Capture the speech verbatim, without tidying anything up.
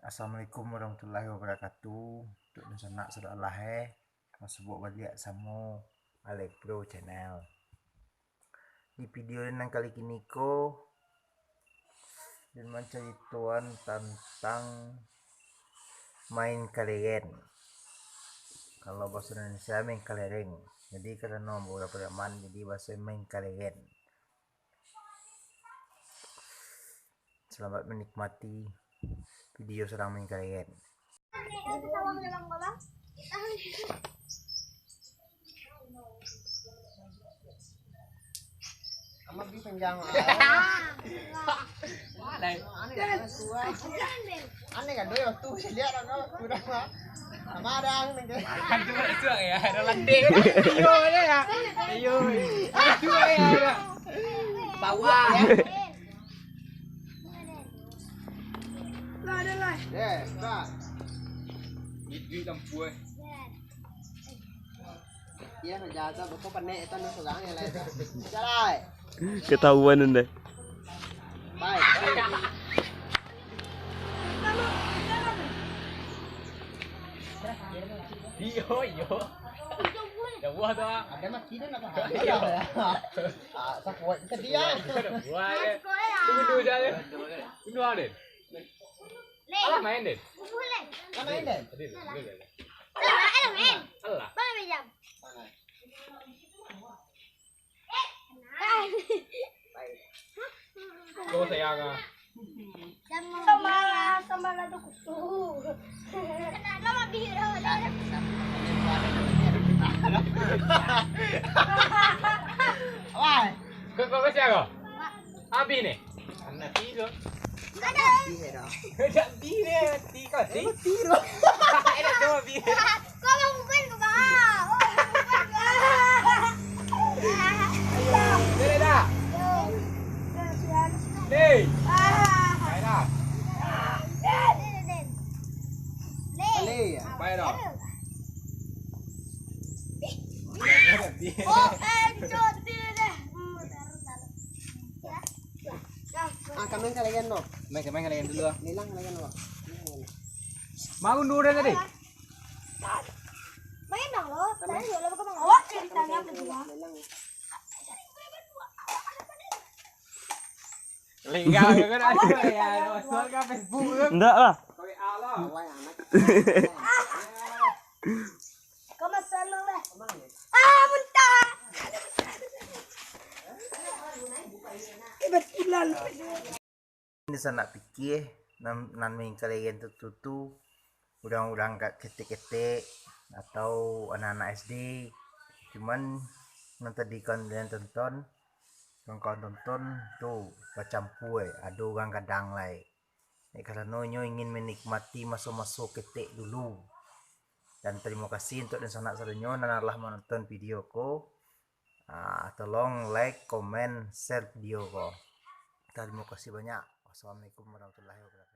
Assalamualaikum warahmatullahi wabarakatuh. Untuk dunsanak sudah lah eh, masuak baliak samo Alek Pro Channel. Di video nan kali kini ko, dan mancaritoan tantang main kalegen. Kalau bahasa Indonesia main kalereng. Jadi karano beberapa zaman jadi bahasa main kalegen. Selamat menikmati video sedang main kalegen. Aneh kan doyo tu, saya lihat kan, kurang lah. Sama ada angin ke? Aduh, suak ya, ada landing. Ayo, ya. Ayo. Aduh, ya. Bawah. Lah, ada lah. Ya, start. Gigi lampu eh. Iya, jaga, bukan panek itu, anu, surang yang lain. Jalan. Ketahuan anda. Baik. Iyo, iyo. Jauh tu ah. Ada mati dah nak. Iyo. Ah, sakuat ke dia? Buat eh. Tunggu dulu dah eh. Tunggu ada. Alah main deh. Alah main deh. Alah main. Alah. Bang main jam. Kau sayang ah. Sama, sama lah tu kutu. Sama biru. Wah. Kau kau siapa? Abih ni. Anak tiga. Ada. Ada bini tiga sih. Tiga. Ada dua bini. Kau mau bukan ke bawah? Oh, bukan ke bawah. Ayo, boleh dah. Ni. Baiklah. Ni. Baiklah. Oh, eh, cuti deh. Hmm, taruh, taruh. Ah, kami kalian no. Main, main kalian dulu ah. Nilang kalian no. Mau dulu tadi. Main dong lo, tadi lo bukan mau. Awak ceritanya berdua. Lingga kan ada ya, soal ke Facebook tu. Ndak lah. Kau ya Allah. Kau masalah lah. Ah, muntah. Kebetulan. Ini sanak pikir nan, nan main kalegen tu, tu, tu urang-urang ketek-ketek atau anak-anak S D. Cuman nan tadi kalian tonton, kawan-kawan tonton tu bacampua, ado urang gadang lai. Dek karano inyo ingin menikmati maso-maso ketek dulu. Dan tarimo kasih untuak dunsanak sadonyo nan lah manonton video ko. Ah, tolong like, komen, share video ko. Tarimo kasih banyak. Wassalamualaikum warahmatullahi wabarakatuh.